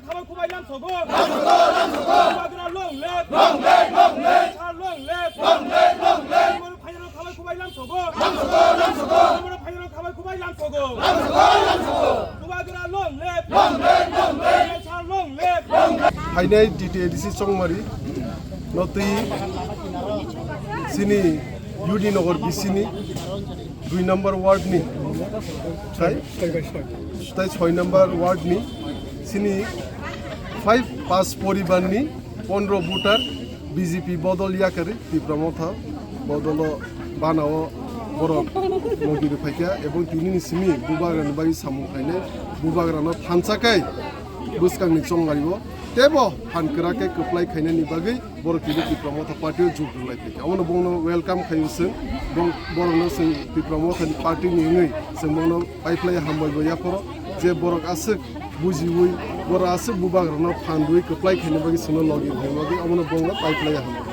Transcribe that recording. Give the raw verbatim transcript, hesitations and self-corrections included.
Khabai khubai lamsogo. Lamsogo, lamsogo. Bubagra long live. Long live, long live. Sir long live. Long live, long live. Bubagra phainai rok khabai khubai lamsogo. Lamsogo, lamsogo. Bubagra phainai rok khabai khubai lamsogo. Lamsogo, lamsogo. Bubagra long live. Long live, long live. Sir long live. Long live. Phainai D T A D C Chongmari no twi chini U D Nagar B C ni dui number ward ni, tai, tai soi number ward ni chini five pas poribar ni pondro voter B J P bodol yakarwi Tipra Motha bodolo banao borok logi rwphaikha, ebong tini ni simi bubagra ni bagwi samung khainai, bubagra no thansa kai bwskang ni chongmari o tebo phan kwrak khe kwplai khainani bagwi borok tini Tipra Motha party o jug rwlai phaikha. Omono bongno welcome khaio chwng, bong, borokno chwng Tipra Motha ni party ni wngwi chwng bongno paiphlai hambai bo yaphoro, je borok aswk bujiwi, borok aswk bubagrano phan rwui kwplai khaina bagwi chwngno logi khaina bagwi omono bongno paiphlai hambai.